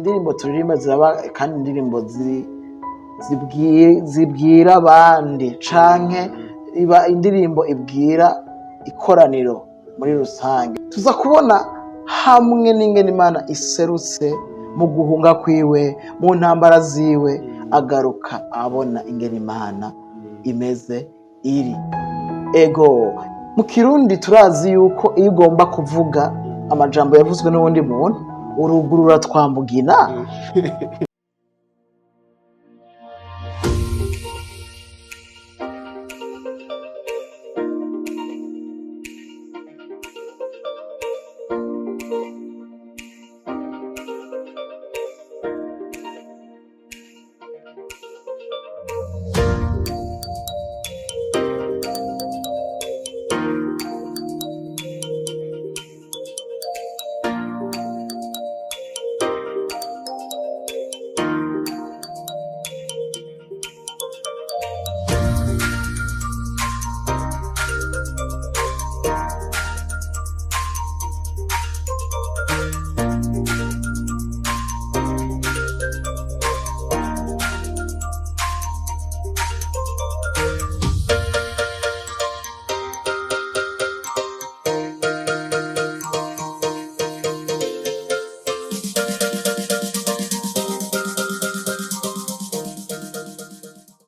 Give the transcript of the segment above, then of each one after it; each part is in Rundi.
Indirimbo turirimba ziraba kandi indirimbo zibwira abandi, canke iba indirimbo ibwira ikoraniro muri rusange. Tuza kubona hamwe n'ingene Imana iserutse mu guhunga kwiwe, mu ntambara ziwe, agaruka abona ingene Imana imeze iri. Ego, mu Kirundi turazi yuko iyo ugomba kuvuga amajambo yavuzwe n'uwundi muntu, urugurura twambugina.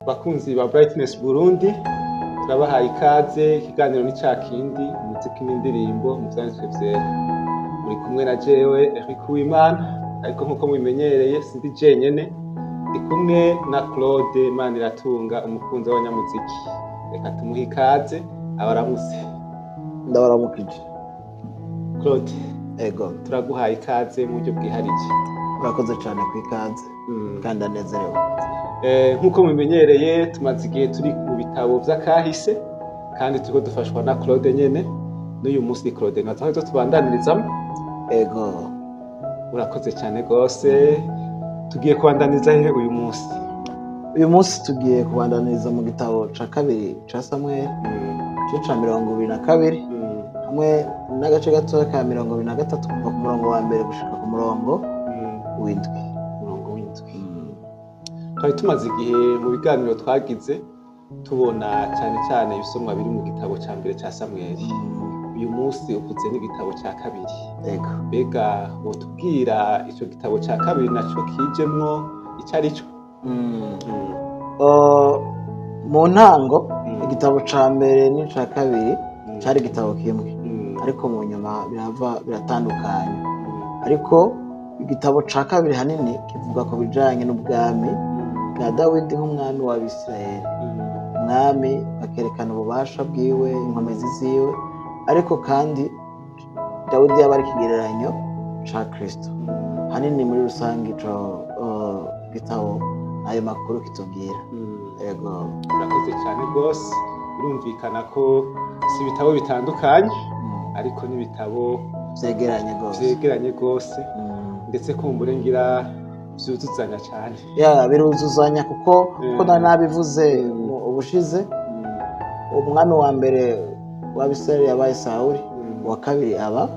Bakunzi ba Brightness Burundi, turabahaye ikaze. Ikiganiro ni ca kindi, umuziki n'indirimbo mu vyanditswe vyera. Muri kumwe na jewe Eric Uwimana, ariko nkuko mubimenyereye sindi jenyene, ndi kumwe na Claude Maniratunga, umukunzi w'abanyamuziki. Reka tumuhe ikaze abaramutse. Ndabaramukije. Claude, Ego. turaguhaye ikaze mu buryo bwihariye. Urakoze cyane ku ikaze kandi ndanezerewe. Nk'uko mubimenyereye, tumaze igihe turi mu bitabo vy'akahise kandi turiko dufashwa na Claude nyene. N'uyu munsi Claude nkaza ko tubandaniririzamo. Ego. Urakoze cyane rwose. Tugiye kubandaniriza hehe uyu munsi? Uyu munsi tugiye kubandaniriza mu gitabo ca kabiri ca Samweli, igice ca 22, hamwe n'agace gatoya ka 23, kuva ku murongo wa mbere gushika ku murongo w'indwi. Umurongo w'indwi. Twari tumaze igihe mu biganiro twagize tubona cyane cyane ibisomwa biri mu gitabo ca mbere ca Samweli. Uyu munsi uvuze n'igitabo ca kabiri. Ego. Mbega wotubwira ico gitabo ca kabiri naco kijemwo ico ari cyo? Mu ntango, igitabo ca mbere n'ica kabiri cari igitabo kimwe, ariko mu nyuma birava biratandukanye. Ariko igitabo ca kabiri hanini kivuga ku bijanye n'ubwami bwa Dawidi nk'umwami w'Abisirayeli. Umwami bakerekana ububasha bwiwe, inkomezi ziwe, ariko kandi Dawidi yaba ari ikigereranyo ca Kristo. Hanini muri rusange ico gitabo ayo makuru kitubwira. Ego. Urakoze cyane rwose. Birumvikana ko si ibitabo bitandukanye, ariko n'ibitabo vyegeranye rwose. Vyegeranye rwose, ndetse kumbure ngira vyuzuzanya cyane. Ya, biruzuzanya kuko nari nabivuze mu ubushize, umwami wa mbere w'Abisirayeli yabaye Sawuli, uwa kabiri aba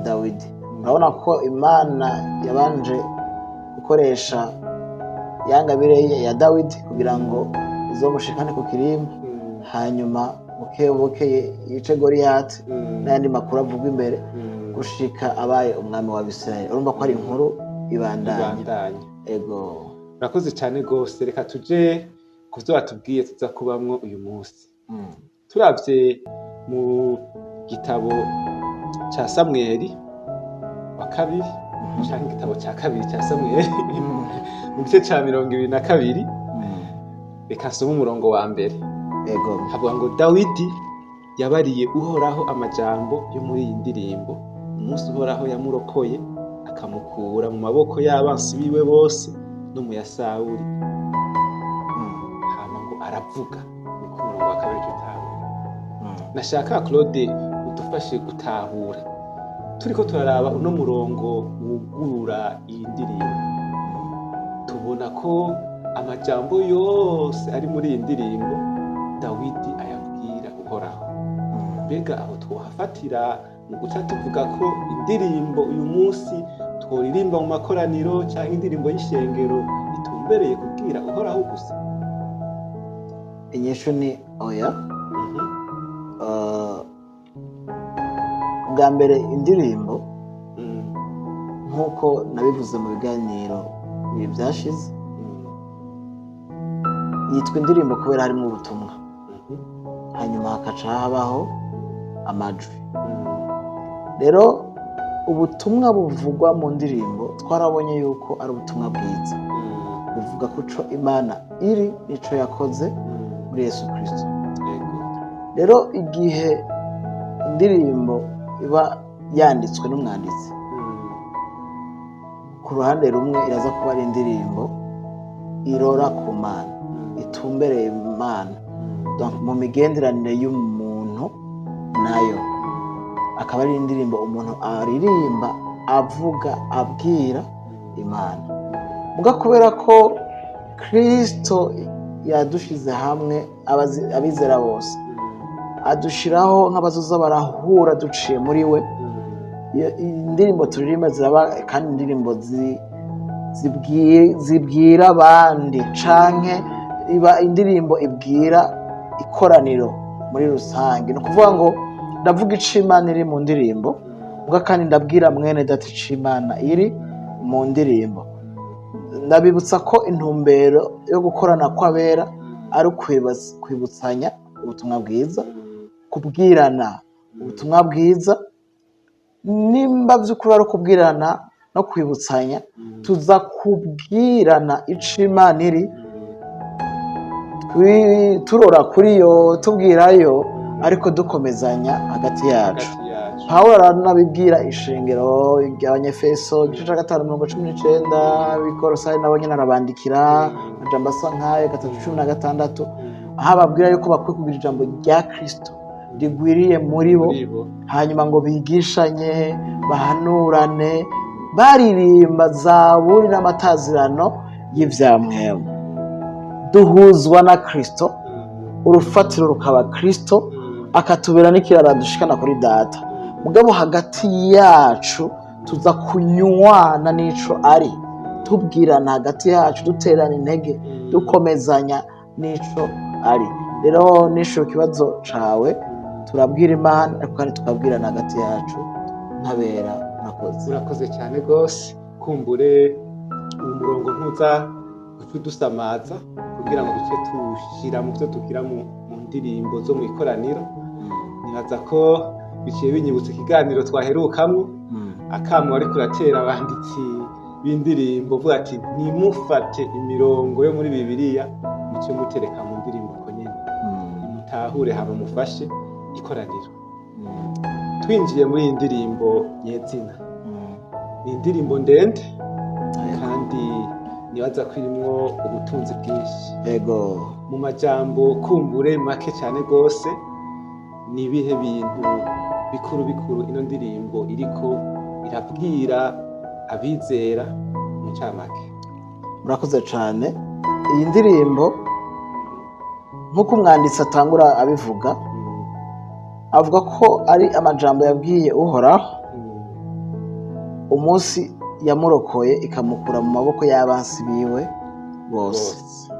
Dawidi. Urabona ko Imana yabanje gukoresha ya ngabire ya Dawidi kugira ngo izomushikane ku kirimba, hanyuma buke buke yice Goliyati n'ayandi makuru avugwa imbere, gushika abaye umwami w'Abisirayeli. Urumva ko ari inkuru ibandanya. Ibandanya. Ego. Urakoze cyane rwose. Reka tuje ku vyo watubwiye tuza kubamwo uyu munsi. Turavye mu gitabo ca Samweli wa kabiri, canke igitabo ca kabiri ca Samweli, mu gice ca 22, reka nsome umurongo wa mbere. Ego. Havuga ngo: "Dawidi yabariye Uhoraho amajambo yo muri iyi ndirimbo umunsi Uhoraho yamurokoye akamukura mu maboko y'abansi biwe bose no mu ya Sawuli." Hama ngo aravuga, ni ku murongo wa kabiri tutahura. Nashaka Claude udufashe gutahura. Turiko turaraba uno murongo wugurura iyi ndirimbo, tubona ko amajambo yose ari muri iyi ndirimbo Dawidi ayabwira Uhoraho. Mbega aho twohafatira mu guca tuvuga ko indirimbo uyu munsi Tworirimba mu makoraniro cyangwa indirimbo y'ishengero itumbereye kubwira Uhoraho gusa? Inyishu ni oya. Bwa mbere, indirimbo, nk'uko nabivuze mu biganiro bibiri byashize, yitwa indirimbo kubera harimo ubutumwa, hanyuma hakaca habaho amajwi. Rero ubutumwa buvugwa mu ndirimbo twarabonye yuko ari ubutumwa bwiza, buvuga ko ico Imana iri n'ico yakoze muri Yesu Kirisito. Rero igihe indirimbo iba yanditswe n'umwanditsi, ku ruhande rumwe iraza kuba ari indirimbo irora ku Mana, itumbereye Imana. Donc, mu migenderanire y'umuntu nayo, akaba ari indirimbo umuntu aririmba avuga, abwira Imana. Muga kubera ko Kristo yadushize hamwe abizera bose, adushiraho nk'abazoza barahura duciye muri we, iyo indirimbo turirimba ziraba kandi indirimbo zibwira abandi, canke iba indirimbo ibwira ikoraniro muri rusange. Ni ukuvuga ngo ndavuga ico Imana iri mu ndirimbo, muga kandi ndabwira mwene data ico Imana iri mu ndirimbo. Ndabibutsa ko intumbero yo gukorana kw'abera ari kwibutsanya ubutumwa bwiza, kubwirana ubutumwa bwiza. Nimba by'ukuri ari ukubwirana no kwibutsanya, tuza kubwirana ico Imana iri, turora kuri yo, tubwirayo, ariko dukomezanya hagati yacu. Hagati yacu. Pawulo aranabibwira ishengero ry'Abanyefeso, igice cya 5 mirongo 19, Abikorosayi nabo nyine arabandikira amajambo asa nk'ayo, 3:16, aho ababwira yuko bakwiye kugira ijambo rya Kristo rigwiriye muri bo, muri bo, hanyuma ngo bigishanye, bahanurane, baririmba zaburi n'amatazirano y'ivyamwema. Duhuzwa na Kristo, urufatiro rukaba Kristo, akatubera n'ikiraro dushikana kuri Data. Mugabo hagati yacu tuza kunywana n'ico ari, tubwirana hagati yacu, duterana intege, dukomezanya n'ico ari. Rero nisho kibazo cawe, turabwira Imana ariko kandi tukabwirana hagati yacu ntabera. Murakoze. Urakoze cyane rwose. Kumbure uwo murongo ntuza uca udusamaza kugira ngo duce tuwushyira mu byo tugira mu ndirimbo zo mu ikoraniro. Nibaza ko biciye binyibutsa ikiganiro twaherukamwo, akamo ariko uratera abanditsi b'indirimbo, uvuga ati ntimufate imirongo yo muri Bibiliya muce mutereka mu ndirimbo uko nyene, mutahure hama mufashe ikoraniro. Twinjiye muri iyi ndirimbo nyezina, ni indirimbo ndende kandi nibaza ko irimwo ubutunzi bwinshi. Mu majambo kumbure make cyane rwose, ni ibihe bintu bikuru bikuru ino ndirimbo iriko irabwira abizera mu ncamake? Murakoze cyane. Iyi ndirimbo, nk'uko umwanditsi atangura abivuga, avuga ko ari amajambo yabwiye Uhoraho umunsi yamurokoye ikamukura mu maboko y'abansi biwe bose. Bose.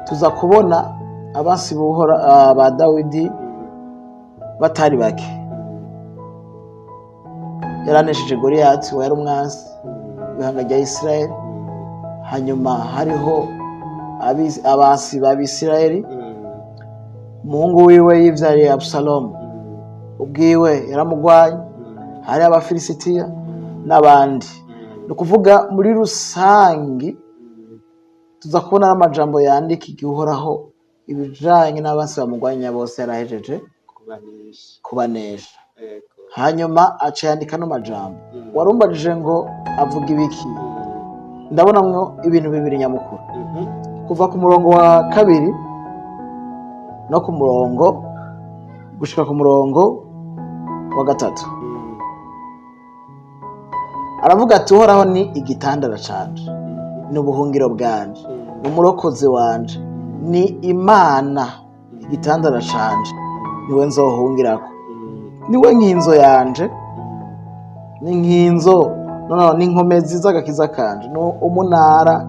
Tuza kubona abansi ba Dawidi batari bake. Yaranesheje Goliyati we yari umwansi w'ihanga rya Isirayeli. Hanyuma hariho abansi b'Abisirayeli. Umuhungu wiwe yivyariye Abusalomu ubwiwe yaramugwanye. Hari Abafilisitiya n'abandi. Ni ukuvuga muri rusangi tuza kubona n'amajambo yandika igihe Uhoraho ibijanye n'abansi bamugwanya bose yarahejeje kubanesha. Kubanesha. Hanyuma aca yandika no majambo. Warumbajije ngo avuga ibiki? Ndabonamwo ibintu bibiri nyamukuru. Kuva ku murongo wa 2 no ku murongo gushika ku murongo wa 3, aravuga ati: "Uhoraho ni igitandara canje, ni ubuhungiro bwanje, ni umurokozi wanje, ni Imana igitandara canje, niwe nzohungirako, niwe nkinzo yanje, ni nkinzo." No, ni inkomezi z'agakiza kanje, ni umunara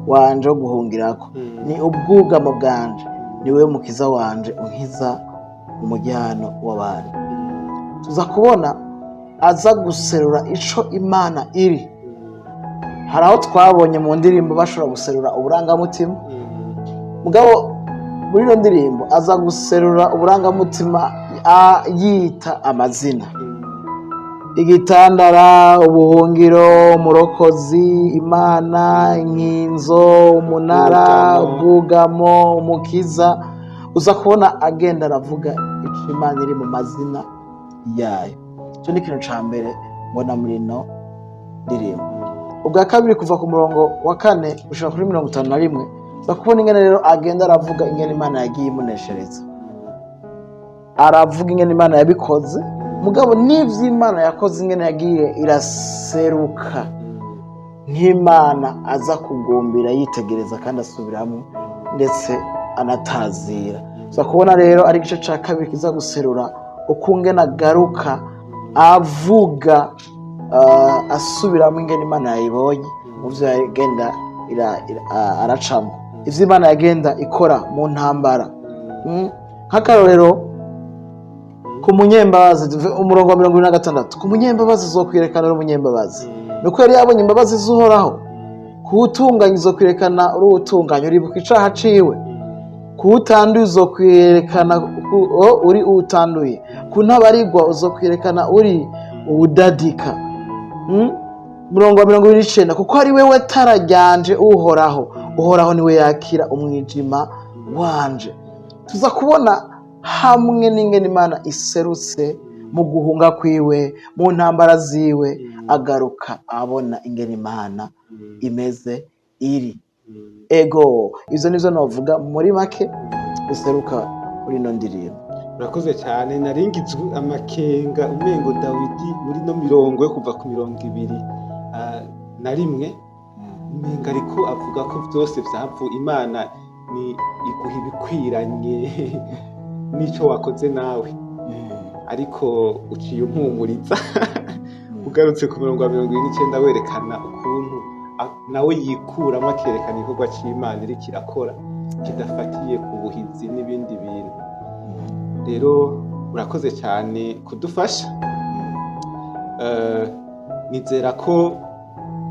wanje wo guhungirako, ni ubwugamo bwanje, ni wewe mukiza wanje unkiza umujyano w'abantu. Tuza kubona aza guserura ico Imana iri. Hari aho twabonye mu ndirimbo bashobora guserura uburangamutima, mugabo muri ino ndirimbo aza guserura uburangamutima yita amazina: igitandara, ubuhungiro, umurokozi, Imana, inkinzo, umunara, Ubwugamo. Ubwugamo, umukiza. Uza kubona agenda aravuga ico Imana iri mu mazina yayo. Icyo ni ikintu ca mbere mbona muri ino ndirimbo. Ubwa kabiri, kuva ku murongo wa 4 gushika kuri 51, uza kubona ingene rero agenda aravuga ingene Imana yagiye imuneshereza. Aravuga ingene Imana yabikoze, mugabo n'ivyo Imana yakoze, ingene yagiye iraseruka nk'Imana aza kugumbira yitegereza kandi asubiramo ndetse anatazira. Uza kubona rero ari igice ca kabiri kiza guserura ukungene agaruka avuga, asubiramo ingene Imana yayibonye mu vyo yagenda aracamo, ivyo Imana yagenda ikora mu ntambara. Nk'akarorero, ku munyembabazi, umurongo wa 26: "Ku munyembabazi uzokwirekana uri umunyembabazi, nuko yari yabonye imbabazi z'Uhoraho. Kuwutunganya uzokwirekana uri uwutunganya, uribuka icaha ciwe. Kuwutanduye uzokwirekana uri uwutanduye. Ku ntabarigwa uzokwirekana uri uwudadika." Murongo wa 29: "Kuko ari wewe tara ryanje, Uhoraho, Uhoraho niwe yakira umwijima wanje." Tuza kubona hamwe n'ingene Imana iserutse mu guhunga kwiwe, mu ntambara ziwe, agaruka abona ingene Imana imeze iri. Ego, ivyo nivyo novuga muri make biseruka muri ino ndirimbo. Urakoze cyane. Naringizwe amakenga umengo Dawidi muri no mirongo yo kuva ku 21, umenga ariko avuga ko byose vyapfu, Imana ni iguha ibikwiranye n'ico wakoze nawe, ariko uciye umpumuriza ugarutse ku murongo wa 29, werekana ukuntu nawe yikuramo akerekana igikorwa c'Imana iriko irakora kidafatiye ku buhizi n'ibindi bintu. Rero urakoze cyane kudufasha. Nizera ko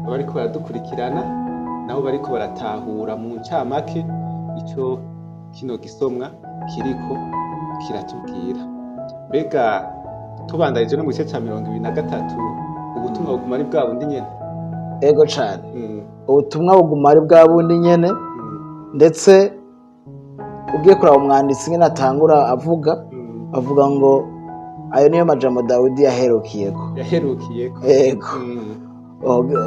abariko baradukurikirana nabo bariko baratahura mu ncamake ico kino gisomwa kiriko kiratubwira. Mbega tubandanije no mu gice ca 23, ubutumwa buguma ari bwa bundi nyene? Ego cane. Ubutumwa buguma ari bwa bundi nyene. Ndetse ugiye kuraba umwanditsi nyene atangura avuga, avuga ngo ayo niyo majambo Dawidi yaherukiyeko. Yaherukiyeko. Ego.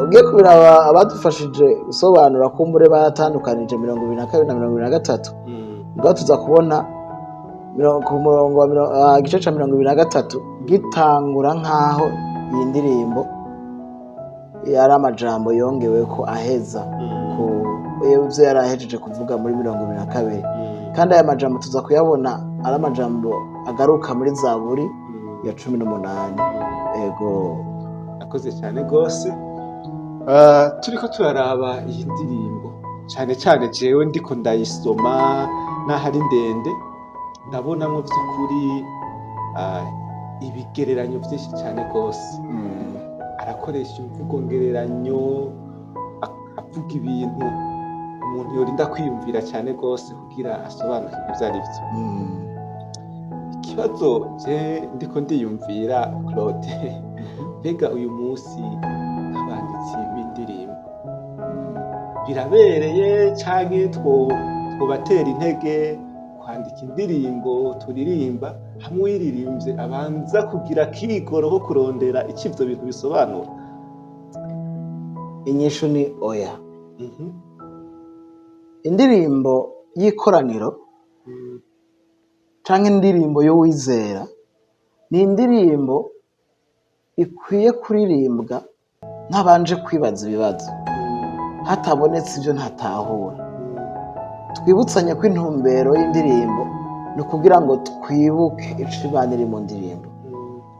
Ugiye kubiraba, abadufashije gusobanura kumbure baratandukanije 22 na 23. Ubwo tuza kubona ku murongo wa igice ca 23 gitangura nk'aho iyi ndirimbo yari amajambo yongeweko aheza ku ivyo yari ahejeje kuvuga muri 22. Kandi aya majambo tuza kuyabona ari amajambo agaruka muri Zaburi ya 18. Ego. Akoze cyane rwose. Turiko turaraba iyi ndirimbo, cyane cyane jewe ndiko ndayisoma n'aho ari ndende, ndabonamwo vy'ukuri ibigereranyo vyinshi cyane rwose. Arakoresha imvugo ngereranyo, avuga ibintu umuntu yorinda kwiyumvira cyane rwose kugira asobanukirwe ivyo ari vyo. Ikibazo je ndiko ndiyumvira, Claude, mbega uyu munsi nk'abanditsi b'indirimbo birabereye canke twobatera intege kwandika indirimbo turirimba hamwe uyiririmbye abanza kugira akigoro ko kurondera ico ivyo bintu bisobanura? Inyishu ni oya. Indirimbo y'ikoraniro canke indirimbo y'uwizera ni indirimbo ikwiye kuririmbwa ntabanje kwibaza ibibazo, hatabonetse ibyo ntatahura. Twibutsanye ko intumbero y'indirimbo ni ukugira ngo twibuke ico Imana iri mu ndirimbo.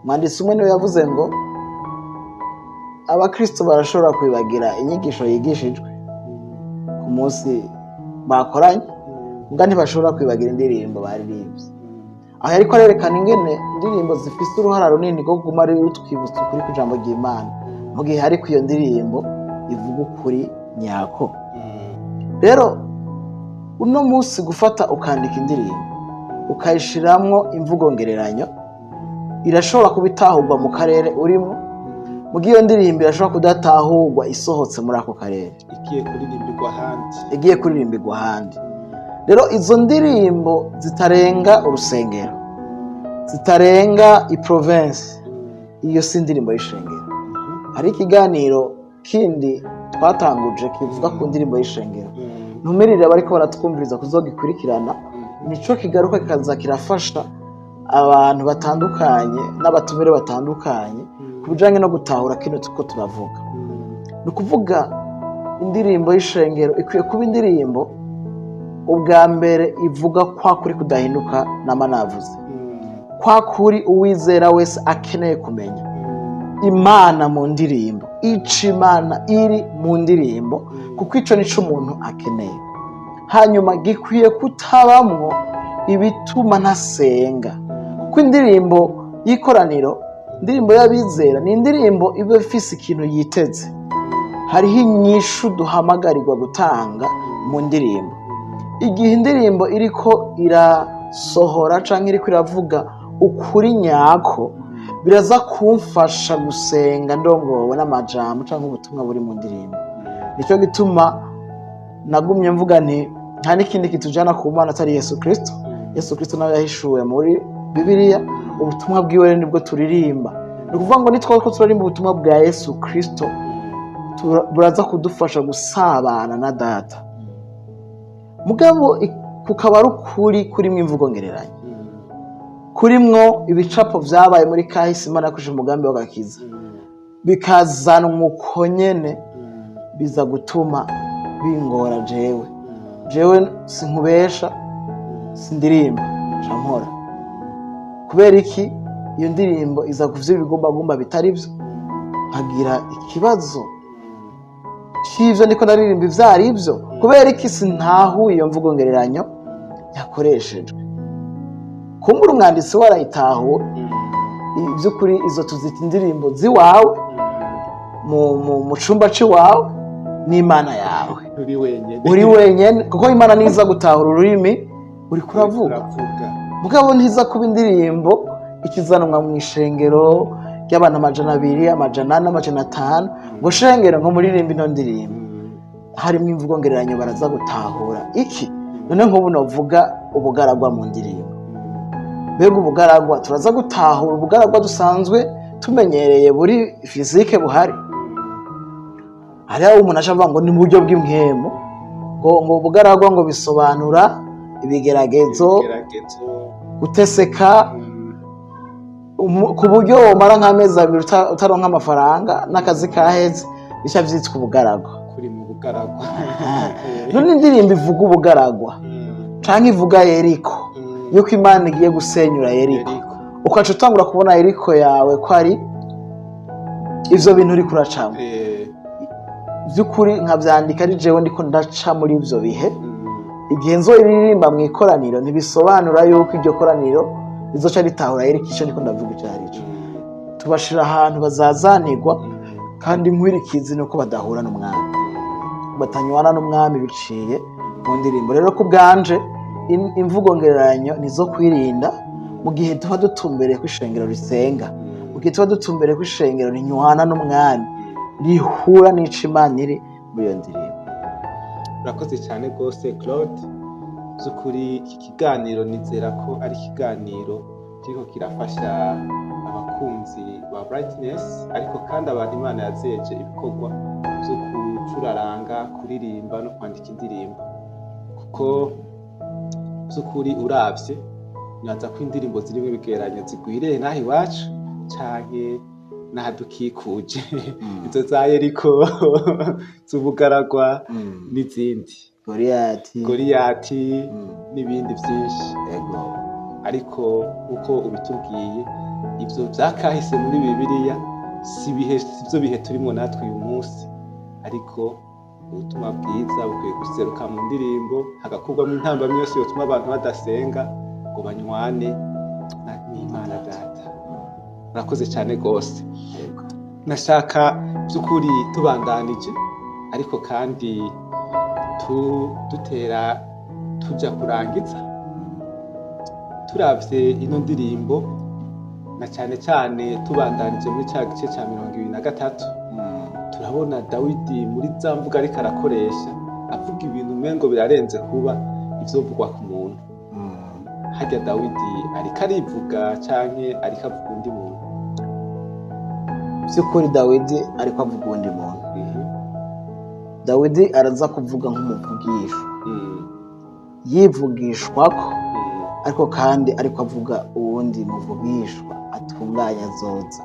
Umwanditsi umwe niwe yavuze ngo Abakristo barashobora kwibagira inyigisho yigishijwe ku munsi bakoranye, mbwa ntibashobora kwibagira indirimbo baririmbye. Aho yariko arerekana ingene indirimbo zifise uruhara runini rwo kuguma ari rutwibutsa ukuri kw'ijambo ry'Imana, mu gihe hariko iyo ndirimbo ivuga ukuri nyako. Rero uno munsi gufata ukandika indirimbo ukayishiramwo imvugo ngereranyo, irashobora kuba itahurwa mu karere urimo, mu gihe iyo ndirimbo irashobora kudatahurwa isohotse muri ako karere, igiye kuririmbirwa ahandi. Igiye kuririmbirwa ahandi. Rero izo ndirimbo zitarenga urusengero, zitarenga iprovinsi, iyo si indirimbo y'ishengero. Hari ikiganiro kindi twatanguje kivuga ku ndirimbo y'ishengero. Ntumirire abariko baratwumviriza kuzogikurikirana. Nico kigaruka kikaza kirafasha abantu batandukanye n'abatumire batandukanye ku bijanye no gutahura kino tuko turavuga. Ni ukuvuga indirimbo y'ishengero ikwiye kuba indirimbo ubwa mbere ivuga kwa kuri kudahinduka nama navuze, kwa kuri uwizera wese akeneye kumenya. Imana mu ndirimbo, ico Imana iri mu ndirimbo, kuko ico nico umuntu akeneye. Hanyuma gikwiye kutabamwo ibituma ntasenga, kuko indirimbo y'ikoraniro, indirimbo y'abizera, ni indirimbo iba ifise ikintu yiteze. Hariho inyishu duhamagarirwa gutanga mu ndirimbo. Igihe indirimbo iriko irasohora canke iriko iravuga ukuri nyako, biraza kumfasha gusenga ndongowe n'amajambo canke ubutumwa buri mu ndirimbo. Nicyo gituma nagumye mvuga nti nta n'ikindi kitujana ku Mana atari Yesu Kristo. Yesu Kristo nawe yahishuwe muri Bibiliya. Ubutumwa bwiwe rero nibwo turirimba. Ni ukuvuga ngo nitwa ko turirimba ubutumwa bwa Yesu Kristo, buraza kudufasha gusabana na Data. Mugabo kukaba ari ukuri kurimwo imvugo ngereranya, kurimwo ibicapo vyabaye muri kahise Imana yakoresheje umugambi w'agakiza, bikazanwa uko nyene, biza gutuma bingora jewe. Jewe sinkubesha, sindirimba nca mpora. Kubera iki? Iyo ndirimbo iza kuvyo ibigumbagumba bitari vyo, nkagira ikibazo c'ivyo ndiko ndaririmba ivyo ari vyo. Kubera iki? Sintahuye iyo mvugo ngereranyo yakoreshejwe. Kumbura umwanditsi we arayitahura. Ivy'ukuri izo tuzita indirimbo ziwawe mu cumba c'iwawe n'Imana yawe. Uri wenyene. Uri wenyene, kuko Imana niza gutahura ururimi uriko uravuga. Uravuga. Mugabo ntiza kuba indirimbo ikizanwa mu ishengero ry'abantu 200, 400, 500, ngo shengero ngo muririmbe ino ndirimbo harimo imvugo ngereranyo, baraza gutahura iki? None nk'ubu novuga ubugaragwa mu ndirimbo, mbega ubugaragwa turaza gutahura ubugaragwa dusanzwe tumenyereye buri physique buhari? Hariho umuntu aca avuga ngo ni mu buryo bw'impwemu, ngo ubugaragwa ngo bisobanura ibigeragezo, ibigeragezo, guteseka, ku buryo womara nk'amezi 2 utaronka amafaranga n'akazi kaheze, bica vyitwa ubugaragwa. Kuri mu bugaragwa. None indirimbo ivuga ubugaragwa canke ivuga Yeriko, yuko Imana igiye gusenyura Yeriko, Yeriko. ukaca utangura kubona Yeriko yawe ko ari ivyo bintu uriko uracamwo, vy'ukuri nkavyandika ari jewe ndiko ndaca muri ivyo bihe, igihe nzoyiririmba mu ikoraniro, ntibisobanura yuko iryo koraniro rizoca ritahura Yeriko ico ndiko ndavuga ico arico. Tubashira ahantu bazazanirwa, kandi inkwirikizi ni uko badahura n'umwami, batanywana n'umwami biciye mu ndirimbo. Rero ku bwanje imvugo ngereranyo nizo kwirinda mu gihe tuba dutumbereye ko ishengero risenga, mu gihe tuba dutumbereye ko ishengero rinywana n'umwami, rihura n'ico Imana iri muri iyo ndirimbo. Urakoze cyane rwose, Claude. By'ukuri iki kiganiro nizera ko ari ikiganiro kiriko kirafasha abakunzi ba Brightness, ariko kandi abantu Imana yazeje ibikorwa byo gucuraranga, kuririmba no kwandika indirimbo, kuko by'ukuri uravye nibaza ko indirimbo zirimo ibigereranyo zigwiriye n'aha iwacu canke n'ahadukikuje, izo za Yeriko, z'ubugaragwa n'izindi. Goriyati. Goriyati n'ibindi byinshi. Ariko uko ubitubwiye, ivyo vyakahise muri Bibiliya. Si ibihe, si byo bihe turimo natwe uyu munsi, ariko ubutumwa bwiza bukwiye guseruka mu ndirimbo, hagakurwamo intambamyi yose yotuma abantu badasenga ngo banywane n'Imana Data. Murakoze cyane rwose. Yego. Nashaka by'ukuri tubandanije, ariko kandi dutera tujya kurangiza, turavye ino ndirimbo na cyane cyane tubandanije muri cya gice cya 23, turabona Dawidi muri za mvugo ariko arakoresha, avuga ibintu umengo birarenze kuba ivyovugwa ku muntu. Harya Dawidi ariko arivuga canke ariko avuga undi muntu? By'ukuri Dawidi ariko avuga uwundi muntu. Dawidi araza kuvuga nk'umuvugisha, yivugishwa ko, ariko kandi ariko avuga uwundi muvugishwa atunganya azoza.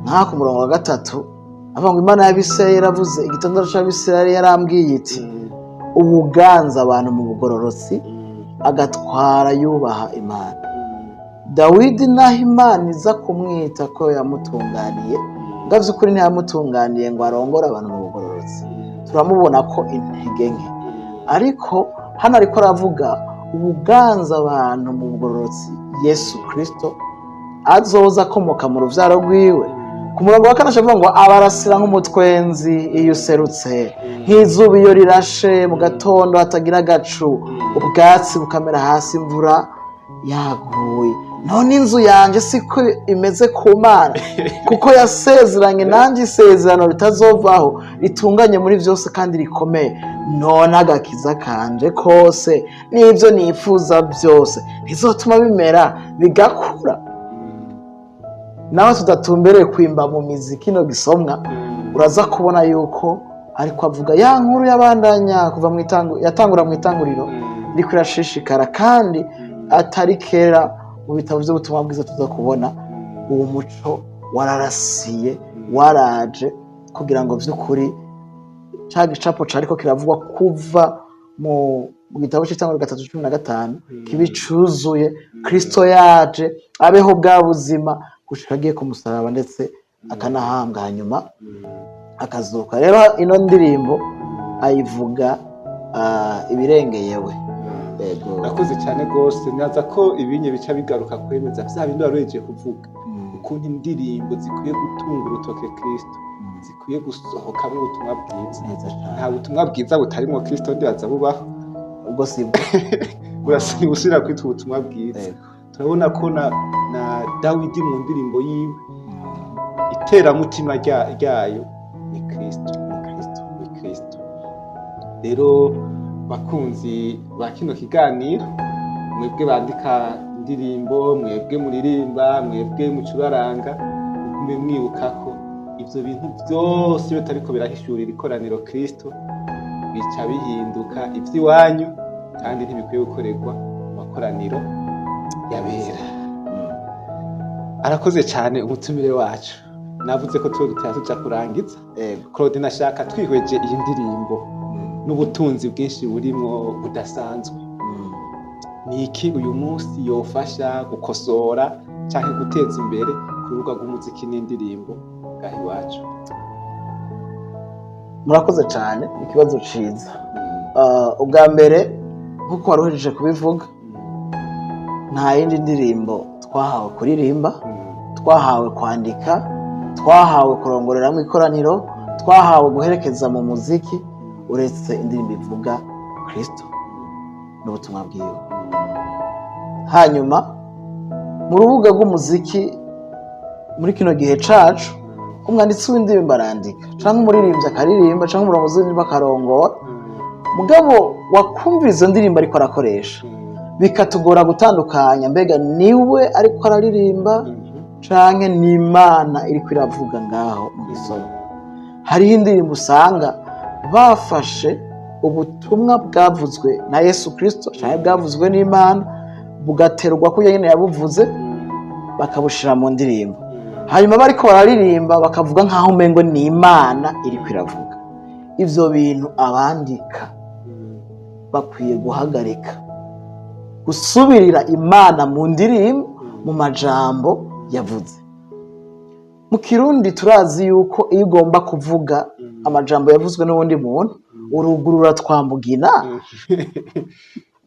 Nk'aha ku murongo wa 3 avuga ngo: "Imana y'Abisirayeli yaravuze, igitandaro c'Abisirayeli yarambwiye iti: ubuganza abantu mu bugororotsi, agatwara yubaha Imana." Dawidi naho Imana iza kumwita ko yamutunganiye, ngo by'ukuri ntiyamutunganiye ngo arongore abantu mu bugororotsi. Turamubona ko intege nke, ariko hano ariko aravuga ubuganza abantu mu bugororotsi, Yesu Kirisito azoza akomoka mu rubyaro rwiwe. Ku murongo wa 4 avuga ngo: "Abarasira nk'umutwenzi iyo userutse, nk'izuba iyo rirashe mu gatondo hatagira agacu, ubwatsi bukamera hasi imvura yaguye. None inzu yanjye siko imeze ku Mana, kuko yasezeranye nanjye isezerano ritazovaho, ritunganye muri byose kandi rikomeye. None agakiza kanje kose n'ibyo nifuza byose ntizotuma bimera bigakura?" Nawe tudatumbereye kwimba mu mizi kino gisomwa, uraza kubona yuko ariko avuga ya nkuru yabandanya kuva mu itangu, yatangura mu itanguriro, iriko irashishikara, kandi atari kera mu bitabo by'ubutumwa bwiza tuza kubona uwo muco wararasiye, waraje kugira ngo by'ukuri ca gicapo cariko kiravugwa kuva mu gitabo c'Itanguriro 3:15 kibe cuzuye. Kristo yaje abeho bwa buzima gushika agiye ku musaraba, ndetse akanahambwa, hanyuma akazuka. Rero ino ndirimbo ayivuga ibirengeyewe. Yego. Urakoze cyane rwose. Naza ko ibinye bica bigaruka kwemeza vya bindi wari uhejeje kuvuga, ukuntu indirimbo zikwiye gutunga urutoke Kristo, zikwiye gusohokamwo ubutumwa bwiza. Neza cyane. Nta butumwa bwiza butarimwo Kristo ndibaza bubaho. Ubwo sibwo. Busubira kwitwa ubutumwa bwiza. Yego. Turabona ko na Dawidi mu ndirimbo yiwe, iteramutima ryayo ni Kristo. Ni Kristo. Ni Kristo. Rero bakunzi ba kino kiganiro, mwebwe bandika indirimbo, mwebwe muririmba, mwebwe mucuraranga, mugume mwibuka ko ivyo bintu byose iyo bitariko birahishurira ikoraniro Kristo, bica bihinduka ivy'iwanyu, kandi ntibikwiye gukorerwa mu makoraniro y'abera. Arakoze cyane umutumire wacu. Navuze ko tuba dutera tuja kurangiza. Yego. Claude, nashaka twihweje iyi ndirimbo n'ubutunzi bwinshi burimwo budasanzwe. Ni iki uyu munsi yofasha gukosora cyangwa guteza imbere ku rubuga rw'umuziki n'indirimbo bwa iwacu? Murakoze cyane, ikibazo ciza. Ubwa mbere, nk'uko wari uhejeje kubivuga, nta yindi ndirimbo twahawe kuririmba, twahawe kwandika, twahawe kurongoreramo ikoraniro, twahawe guherekeza mu muziki, uretse indirimbo ivuga Kristo n'ubutumwa bwiwe. Hanyuma mu rubuga rw'umuziki muri kino gihe cacu, umwanditsi w'indirimbo arandika, canke umuririmbyi akaririmba, canke umurongozi w'indirimbo akarongora, mugabo wakumva izo ndirimbo ariko arakoresha, bikatugora gutandukanya mbega niwe ariko araririmba canke ni Imana iriko iravuga ngaho mu gisomo. Hariho indirimbo usanga bafashe ubutumwa bwavuzwe na Yesu Kristo canke bwavuzwe n'Imana, bugaterwa ko nyene yabuvuze, bakabushira mu ndirimbo, hanyuma bariko bararirimba bakavuga nk'aho umengo ni Imana iriko iravuga. Ivyo bintu abandika bakwiye guhagarika gusubirira Imana mu ndirimbo, mu majambo yavuze. Mu Kirundi turazi yuko iyo ugomba kuvuga amajambo yavuzwe n'uwundi muntu, urugurura twamugina.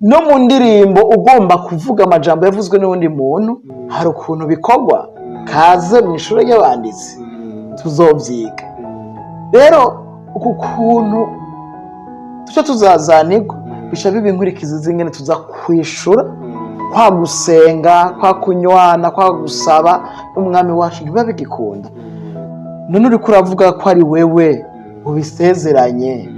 No mu ndirimbo ugomba kuvuga amajambo yavuzwe n'uwundi muntu, hari ukuntu bikorwa. Kaze mu ishuri ry'abanditsi, tuzovyiga. Rero uku kuntu tuca tuzazanirwa, bica biba inkurikizi z'ingene tuza kwishura kwa gusenga, kwa kunywana, kwa gusaba n'Umwami wacu, ntibiba bigikunda. None uriko uravuga ko ari wewe ubisezeranye,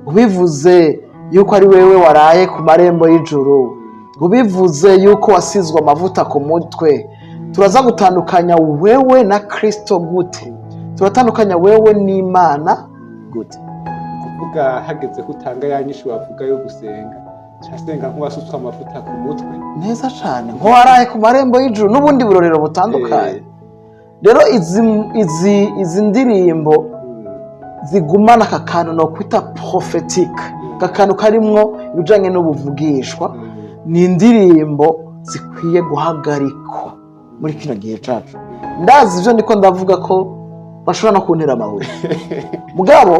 ubivuze yuko ari wewe waraye ku marembo y'ijuru, ubivuze yuko wasizwe amavuta ku mutwe, turaza gutandukanya wewe na Kristo gute? Turatandukanya wewe n'Imana gute? Kuvuga hageze ko utanga ya nyinshi wavuga yo gusenga, casenga nk'uwasutswe amavuta ku mutwe. Neza cane, nk'uwaraye ku marembo y'ijuru n'ubundi burorero butandukanye. Rero izi ndirimbo zigumana aka kantu no kwita prophétique, aka kantu karimwo ibijanye n'ubuvugishwa, ni indirimbo zikwiye guhagarikwa muri kino gihe cacu. Ndazi ivyo ndiko ndavuga ko bashobora no kuntera amabuye, mugabo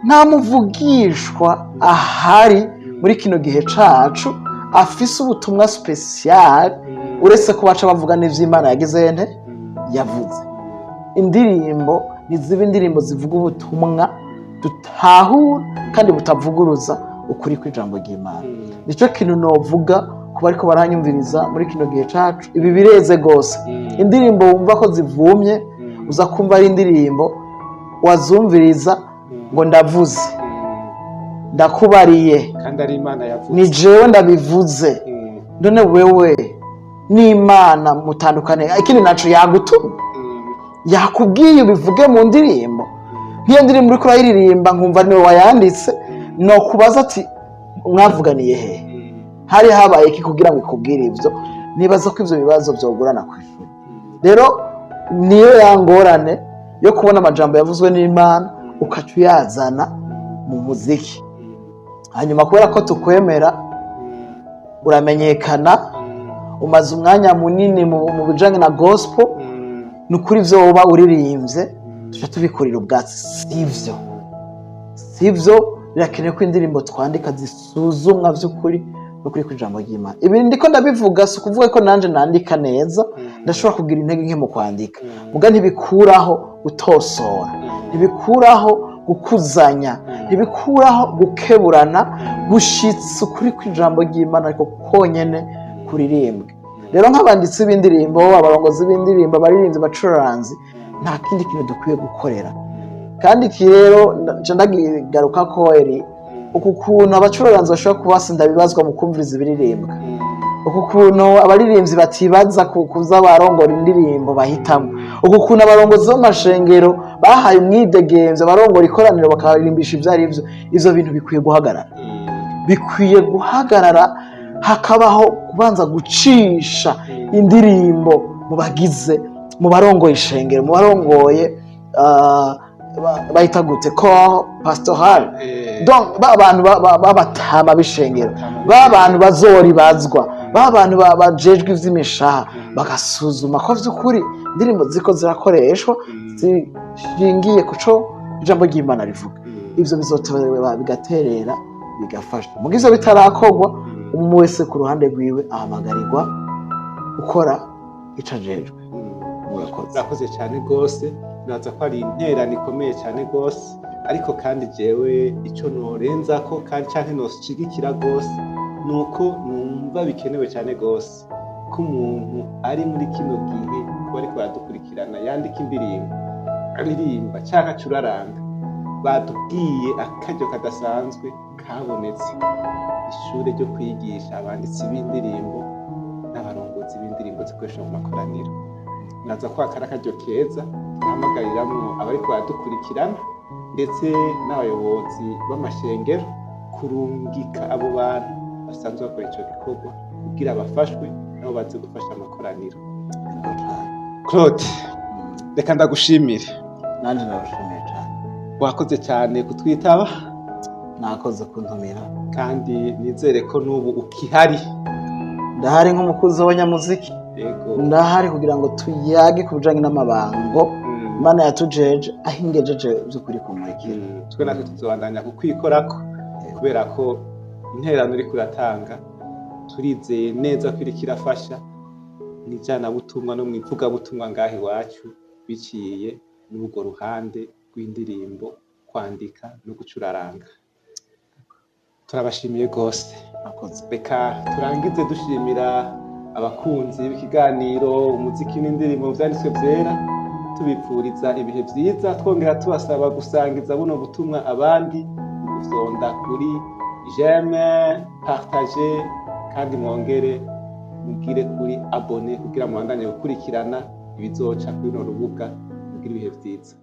nta muvugishwa ahari muri kino gihe cacu afise ubutumwa spécial, uretse ko baca bavuga n'ivy'Imana yagize nte yavuze. Indirimbo ntiziba indirimbo zivuga ubutumwa dutahura kandi butavuguruza ukuri kw'ijambo ry'Imana. Nicyo kintu novuga ku bariko baranyumviriza muri kino gihe cacu. Ibi bireze gose. Indirimbo wumva ko zivumye, uza kumva ari indirimbo wazumviriza ngo ndavuze, ndakubariye, kandi ari Imana yavuze. Ni jewe ndabivuze. None wewe n'Imana mutandukane? Ikindi naco, yagutumye, yakubwiye ubivuge mu ndirimbo? Nk'iyo ndirimbo uriko urayiririmba nkumva niwe wayanditse, nokubaza ati: "Mwavuganiye hehe? Hari habaye iki kugira ngo ikubwire ivyo?" Nibaza ko ivyo bibazo vyogorana kw'ishuri. Rero niyo ya ngorane yo kubona amajambo yavuzwe n'Imana ukaca uyazana mu muziki. Hanyuma kubera ko tukwemera, uramenyekana, umaze umwanya munini mu bijanye na gospel, ni ukuri ivyo woba uririmbye tuca tubikurira ubwatsi. Sivyo, sivyo. Birakenewe ko indirimbo twandika zisuzumwa vy'ukuri n'ukuri kw'ijambo ry'Imana. Ibi ndiko ndabivuga si ukuvuga ko nanje nandika neza. Ndashobora kugira intege nke mu kwandika, muga ntibikuraho gutosora, ntibikuraho gukuzanya, ntibikuraho gukeburana, gushitsa ukuri kw'ijambo ry'Imana ariko konyene kuririmbwe. Rero nk'abanditsi b'indirimbo, abarongozi b'indirimbo, abaririmbyi, abacuranzi, nta kindi kintu dukwiye gukorera. Kandi iki rero nca ndagigaruka ko eri uku kuntu abacuranzi bashobora kuba sindabibazwa mu kumviriza ibiririmbwa, uku kuntu abaririmbyi batibaza kuza barongora indirimbo bahitamo, uku kuntu abarongozi b'amashengero bahaye umwidegemvyo abarongora ikoraniro bakaririmbisha ibyo ari byo, ivyo bintu bikwiye guhagarara. Bikwiye guhagarara, hakabaho kubanza gucisha indirimbo mu bagize, mu barongoye ishengero, mu barongoye, bahita gute, corps pastoral. Donc ba bantu b'abatama b'ishengero, ba bantu bazoribazwa, ba bantu bajejwe ivy'imishaha, bagasuzuma ko vy'ukuri indirimbo ziko zirakoreshwa zishingiye kuco ijambo ry'Imana rivuga. Ivyo bizoteba bigaterera, bigafasha. Muga ivyo bitarakorwa, umwe wese ku ruhande rwiwe ahamagarirwa gukora ico ajejwe. Murakoze. Murakoze cyane rwose. Naza ko ari interano ikomeye cyane rwose, ariko kandi jewe icyo norenza ko kandi canke noshigikira rwose ni uko numva bikenewe cyane rwose ko umuntu ari muri kino gihe kuba ariko baradukurikirana yandika indirimbo, aririmba canke acuraranga. Batubwiye akaryo kadasanzwe kabonetse, ishure ryo kwigisha abanditsi b'indirimbo n'abarongozi b'indirimbo zikoreshwa mu makoraniro. Naza ko aka ari akaryo keza duhamagariramwo abariko baradukurikirana ndetse n'abayobozi b'amashengero kurungika abo bantu basanzwe bakora ico gikorwa kugira bafashwe nabo baze gufasha amakoraniro. Claude, reka ndagushimire. Nanje ndabashimiye cyane. Wakoze cyane kutwitaba. Nakoze kuntumira. Kandi nizere ko n'ubu ukihari. Ndahari nk'umukuzi w'abanyamuziki. Ndahari kugira ngo tuyage ku bijanye n'amabango. Imana yatujeje aho ingejeje by'ukuri kumurikira. Twe natwe tuzobandanya kukwikorako, kubera ko intererano uriko uratanga turizeye neza ko iriko irafasha mu ijanabutumwa no mu ivugabutumwa ngaha iwacu, biciye muri urwo ruhande rw'indirimbo, kwandika no gucuraranga. Turabashimiye rwose. Murakoze. Reka turangize dushimira abakunzi b'ikiganiro Umuziki n'Indirimbo mu Vyanditswe Vyera, tubipfuriza ibihe vyiza, twongera tubasaba gusangiza buno butumwa abandi mu gufyonda kuri j'aime, partage, kandi mwongere mugire kuri abonner kugira mubandanye gukurikirana ibizoca kuri runo rubuga. Mugire ibihe vyiza.